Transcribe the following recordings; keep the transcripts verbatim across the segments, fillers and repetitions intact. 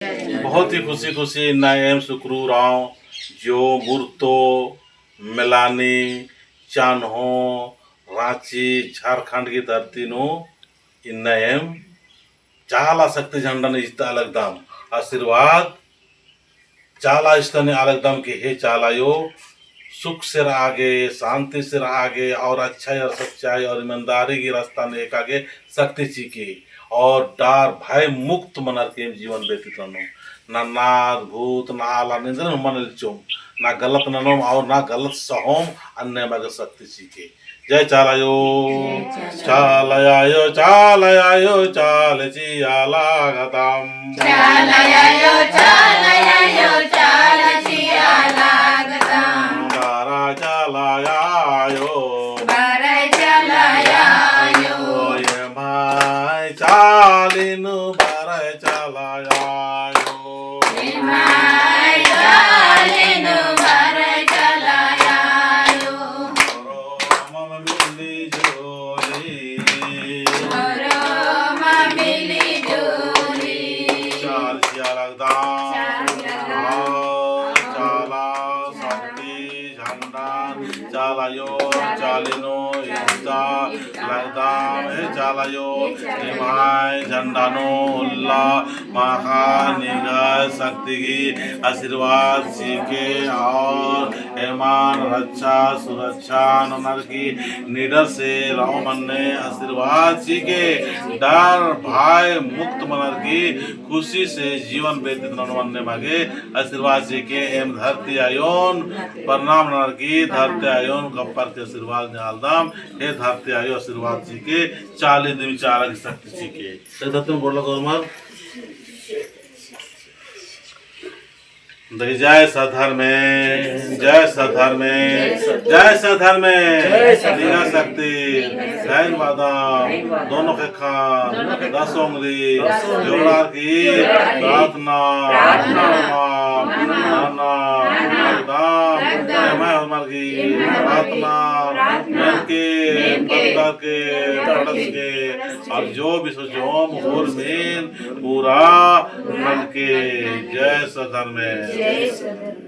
बहुत ही खुशी खुशी इन्ना एम सुकरू राव जो मुर्तो, मेलानी, चान्हो, राँची, झारखंड की धरती नू इन्ना एम चाला शक्ति झंडन इजता लगदम। आशीर्वाद चाला इजता ने आलगदम कि हे चाला आयो, सुख से रआ गे, शांति से रआ गे और अच्छाई और सच्चाई और ईमानदारी की रास्ता नू एका गे शक्ति चिके और डर भय मुक्त मनर की एम जीवन व्यतीत ननोम। ना नाग भूत, ना आला निंद्रन मना इल्चोम, ना गलत ननोम और ना गलत सहोम, अन्ने एमा गे शक्ति चिके। जय चाला आयो। चाला आयो, चाला आयो, चाला चिआ लगदम। चाला आयो, चाला आयो, चाला चिआ लगदम। बरअय चाला आयो। बरअय चाला आयो। एम्है चाली नू बरअय चाला आयो। एम्है चाली नू बरअय चाला आयो। होरमम मिली जुली। होरमम मिली जुली। चाला चिआ लगदम। चाला चिआ लगदम। हाँ, चाला शक्ति झंडा चाला आयो चाली नू इजता लगदम। हे चाला आयो, एम्है झंडा नू उल्ला माख़ा निंग्है शक्ति गही आशीर्वाद चिके और एमन रक्षा सुरक्षा ननर की निडर से रओ मन्ने आशीर्वाद चिके, डर भय मुक्त मनर की खुशी से जीवन व्यतीत ननोम अन्ने एमा गे आशीर्वाद चिके। एम धरती आयोन प्रणाम ननर की धरती आयोन गप्पर की आशीर्वाद नेआलदम। हे धरती आयो आशीर्वाद चिके, चाली दिम चाला गही शक्ति चिके। हे धरती में गोड़ लगोर मर। देखी, जय सत धर्मे, जय सत धर्मे, जय सत धर्मे। निंग्है शक्ति, धैन बादम, दोनों ख़ेक्खन, दस उंगली, जोड़ार की प्रार्थना, नाना, नाना, एकदम, एम्है होरमर की प्रार्थना, मेनके, पत्तर के, पड़स के, और जो भी सोचोम, होरमीन, पूरा ननके। जय सत धर्मे। जय सत धर्मे।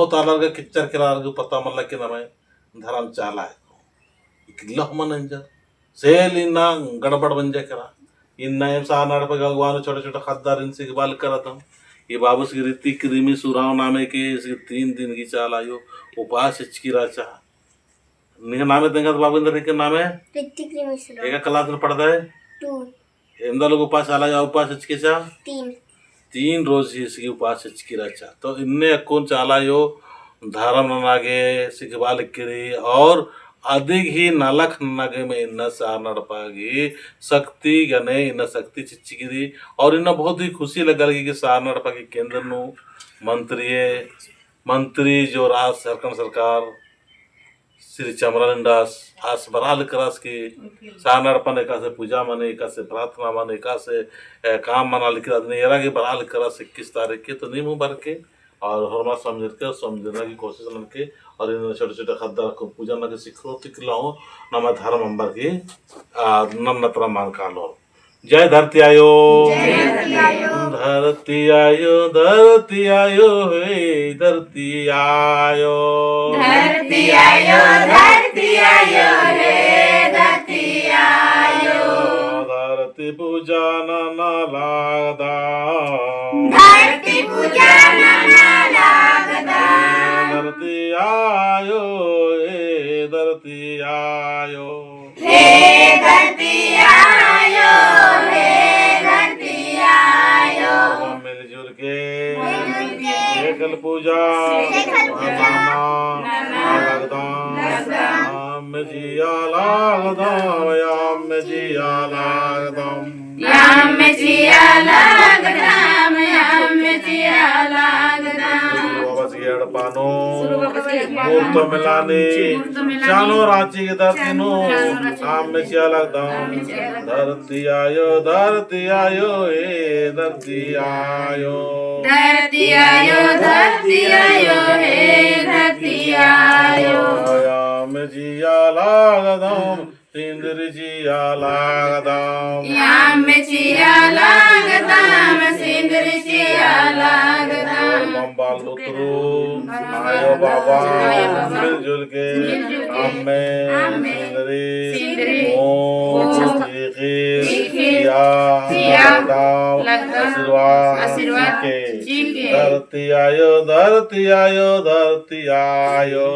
बहुत आलर गा किच्चर केरा, आलर गा पता मल्ला कि नम्है धरम चाला है। इकला हूँ मल नंजर। सेल इन्ना गड़बड़ मंजा केरा। इन्ना एम सरना एड़पा गे अगुवान छोटे छोटे ख़द्दारिन सिखाबआ लगदम। ई बाबस गही ऋतिक रिमी उराँव नामे के इसके तीन दिन गही चाला आयो उपास चिच्चकी रहचा। निंग्है नामे तेंगा तो बाबू एन्दर हिके नामे? ऋतिक रिमी उराँव। एका class नू पढ़दय? Two। एवंदा लोग उपास चाला आयो उपास चिच्चकी रहचा? तीन। तीन रोज ही इसकी उपास चिच्चकी रहचा। तो इन्ने अक्कुन चाला आयो धरम नना गे सिखाबआ लगकी रई और अदिगही नलख नना गे में इन्ना सरना एड़पा गही शक्ति गने इन्ना शक्ति चिच्चकी रई और इन्ना बहुत ही खुशी लग्गा लगी कि सरना एड़पा गही केंद्र नू मंत्री, मंत्री जो राज झारखंड सरकार श्री चमरा लिंडास आस बरआ लगकी रअस कि सरना एड़पन एकासे पूजा मनी, एकासे प्रार्थना मनी, एकासे, ए, काम मना लगकी रअदन, एरा गे बरआ लगकी रअस इक्कीस तारीख के, तो नीम हूँ बरके और होरमा समझर के, समझरना की कोशिश ननके, और इन छोटे छोटे ख़द्दर को पूजा नना गे सिखरो तिकला हूँ, नम्है धरम अम्बर की, आ, नन्ना तरा मल कालो। जय धरती आयो। जय धरती आयो। धरती आयो, धरती आयो, हे धरती आयो। धरती आयो, धरती आयो, हे धरती आयो। धरती पूजा नना लगदम। धरती पूजा नना लगदम। धरती आयो, हे धरती आयो। हे धरती आयो, हे धरती आयो। मिलजुल के, मिलजुल के, सेखल पूजा, सेखल पूजा, नना, नना, लगदम, लगदम। अम्म जिया लगदम, अम्म जिया लगदम। अम्म जिया लगदम, अम्म जिया लगदम। बाबा जी एड़पा नू, मुर्तो मेलानी, चानो राँची गही धरती नू, अम्म जिया लगदम। धरती आयो, धरती आयो, हे धरती आयो। धरती आयो, धरती आयो, हे धरती आयो। अम्म जिया लगदम, सिंदरी जिया लगदम। अम्म जिया लगदम, सिंदरी जिया लगदम। बम्बल लुतरू, आयो बाबा, मिलजुल के, अम्मे, सिंदरी, सिंदरी, ओम, ओम, चिखिल, चिखिल, जिया, जिया, लगदम, लगदम, आशीर्वाद, आशीर्वाद, चिके, चिके। धरती आयो, धरती आयो, धरती आयो।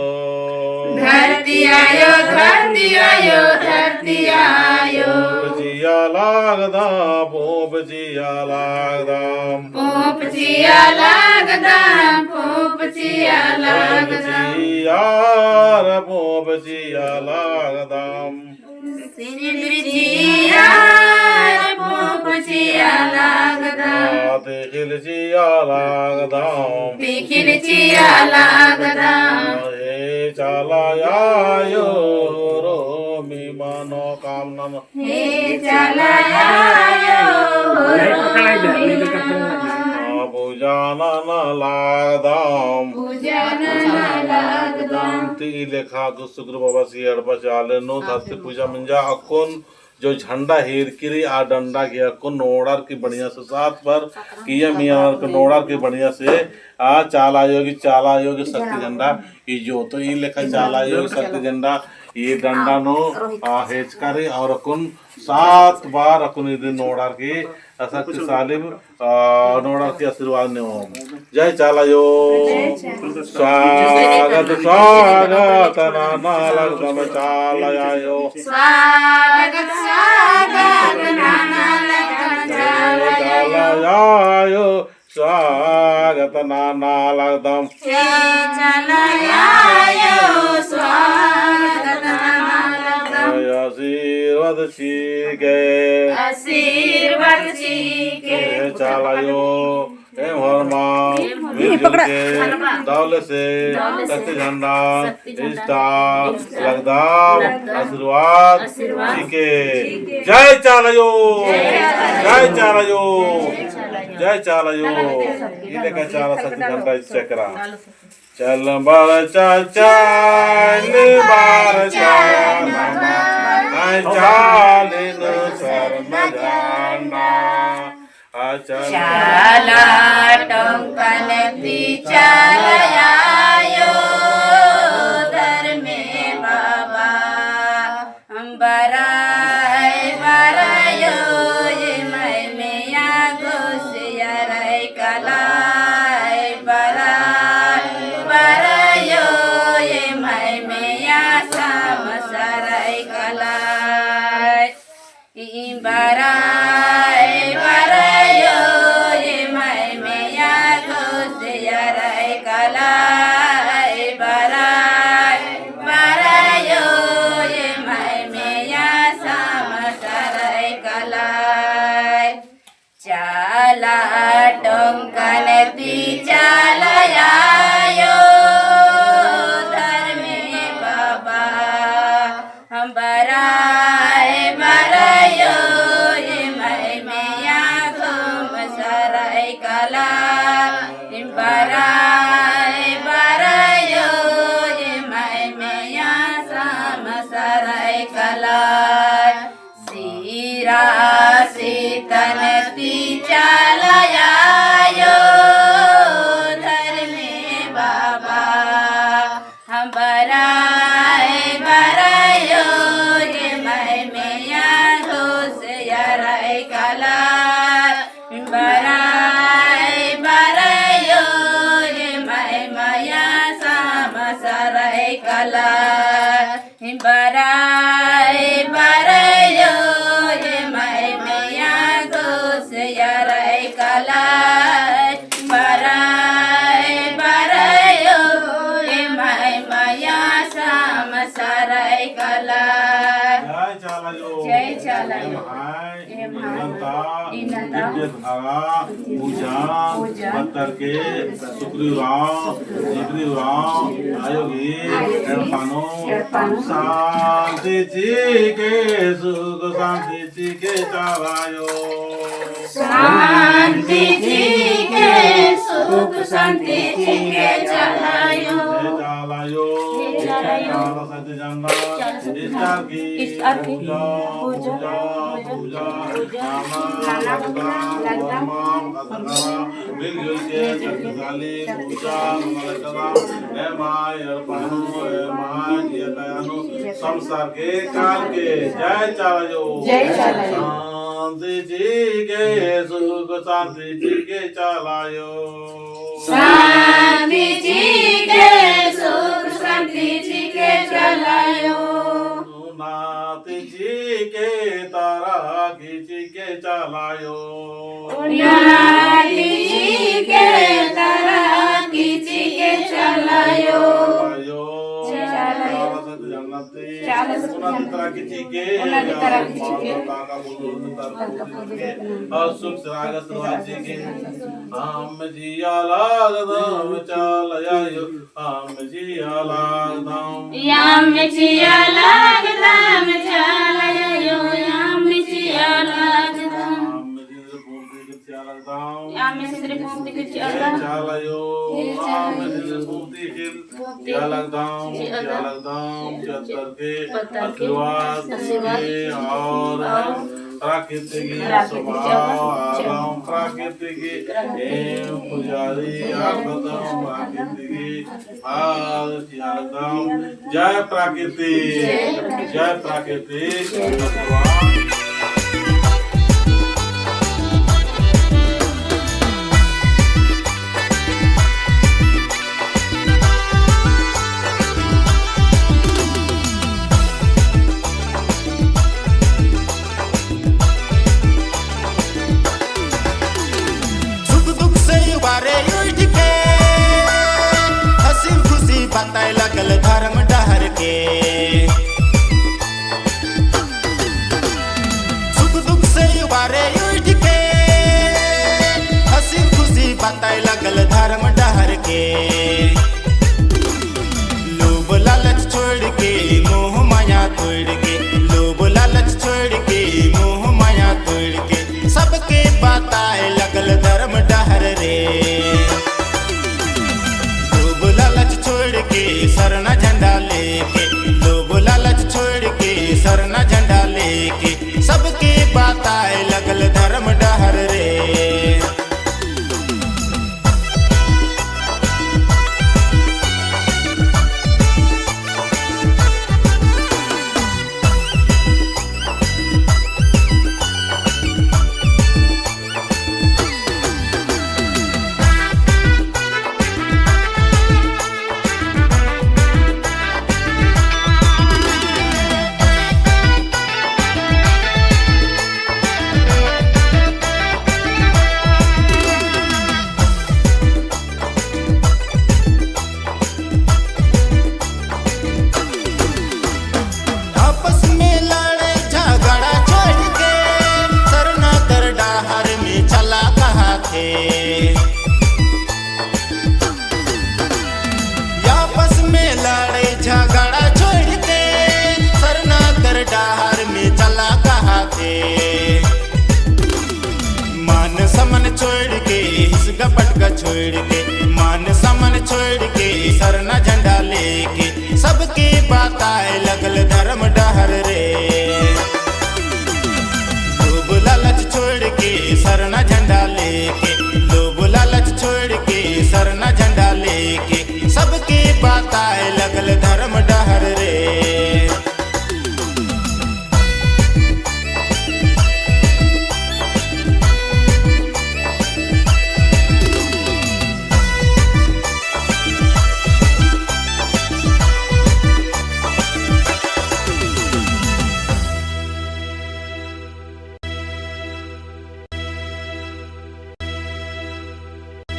धरती आयो, धरती आयो, धरती आयो। पोंप जिया लगदम, पोंप जिया लगदम। पोंप जिया लगदम, पोंप जिया लगदम। पोंप जिया लगदम। सिंदरी जिया रे पोंप जिया लगदम। आ, तिखिल जिया लगदम। तिखिल जिया लगदम। हे चाला आयो, होरमी मनोकामना। हे चाला आयो, होरमी मनोकामना। आ, पूजा नना लगदम। पूजा नना लगदम। ती लेखा सुग्र बाबा सी एड़पा चाले नू धरती पूजा मंजा अक्कुन जो झंडा हेरकी रई आ डंडा गे अक्कुन नोड़र की बढ़िया से सात बार किया मियाँ नोड़र की बढ़िया से आ चाला आयो गी, चाला आयो गी शक्ति झंडा ई जो तो ई लेखा चाला आयो गी शक्ति झंडा ई डंडा नू आ हेचका रई और अक्कुन सात बार अक्कुन इदी नोड़र की आ शक्तिशाली आ, नोड़र की आशीर्वाद नेओम। जय चाला आयो। स्वागत, स्वागत नना लगदम चाला आयो। स्वागत, स्वागत नना लगदम चाला आयो। चाला आयो, स्वागत नना लगदम। हे चाला आयो, स्वागत नना लगदम। आशीर्वाद चिके। आशीर्वाद चिके। हे चाला आयो, एम होरमा मिलजुल के दौले से शक्ति झंडा इजता लगदम आशीर्वाद चिके। जय चाला आयो, जय चाला आयो, जय चाला आयो। ई लेखा चाला शक्ति झंडा इजता केरा। चल बरचा, चल बरचा, नम्है चाला आयो सरना झंडा। आ चाला टोंकन ती चाला आयो। धर्मे बाबा, बरई बरई ओ एम्है मइय्याँ घोसयरई कलाई, बरई बरई ओ एम्है मइय्याँ समसरई कलाई। बरई बरई ओ एम्है मइय्याँ घोसयरई कलाई, बरई बरई ओ एम्है मइय्याँ समसरई कलाई। चाला टोंकन ती चाला आयो धर्मे बाबा, बरई बरई ओ एम्है मइय्याँ घोसरई कलाई, बरई बरई ओ एम्है मइय्याँ समसरई कलाई। सिरा सितन ती चाला आयो धर्मे बाबा, बरई बरई ओ एम्है मइय्याँ घोसयरई कलाई, बरई बरई ओ एम्है मइय्याँ समसरई कलाई। बरई बरई ओ एम्है मइय्याँ घोसयरई कलाई, बरई बरई ओ एम्है मइय्याँ समसरई कलाई। जय चाला आयो। जय चाला आयो। एम्है इन्नता, इन्नता, इन्नता, इन्नता, पूजा, पूजा, पत्तर के, सुकरी उराँव, जिबरी उराँव, आयो गही, आयो गही, एड़पा नू, एड़पा नू, शांति चिके, सुख शांति चिके चाला आयो। शांति चिके, सुख शांति चिके चाला आयो। जय चाला आयो। जय चाला आयो। चाला सत्य जन्नत, चाला सत्य जन्नत, इस्तार की, इस्तार की, पूजा, पूजा, पूजा, पूजा, पूजा, नाना, नाना, नाना, नाना, नाना, मिलजुल के शक्तिशाली पूजा नमन करम, एम्है एड़पा नू, एम्है जिया काया नू, संसार के काल के, जय चाला आयो। जय चाला आयो। शांति चिके, सुख शांति चिके चाला आयो। शांति चिके, सुख शांति चिके चाला आयो। उन्नति चिके, तरक्की चिके चाला आयो। उन्नति चिके, तरक्की चिके चाला आयो। आयो। चाला आयो। चाला सत्य जन्नत ती। चाला सत्य जन्नत ती। उन्नति तरक्की चिके। उन्नति तरक्की चिके। ताका बुलुर तरक्की चिके। और सुख सरागत चिके। हम जिया लगदम चाला आयो। हम जिया लगदम। हम जिया लगदम, चाला आयो, हम जिया लगदम। हम सिंदरी फूंकती के जिया लगदम। हम सिंदरी फूंकती के जिया लगदम। चाला आयो, हम सिंदरी फूंकती के जिया लगदम, जिया लगदम, पत्तर के आशीर्वाद, आशीर्वाद, और प्राकृतिक, प्राकृतिक स्वभाव, आलम प्राकृतिक, एम पुजारी, आखदम प्राकृतिक, आल जिया लगदम, जय प्राकृतिक, जय प्राकृतिक। सुख दुख से उबारे उठ के, हँसी खुशी बताए लगल धर्म डहर के। सुख दुख से उबारे उठ के, हँसी खुशी बताए लगल धर्म डहर के। लोभ लालच छोड़ के, मोह माया तोड़ के, लोभ लालच छोड़ के, मोह माया तोड़ के, सबके बताए लगल धर्म डहर रे। लोभ लालच छोड़ के सरना झंडा लेके, लोभ लालच छोड़ के सरना झंडा लेके, सबके बताए लगल धर्म डहर रे। सरना झंडा लेके सबके बताए लगल धर्म डहर रे। लोभ लालच छोड़ के सरना झंडा लेके, लोभ लालच छोड़ के सरना झंडा लेके सबके बताए लगल धर्म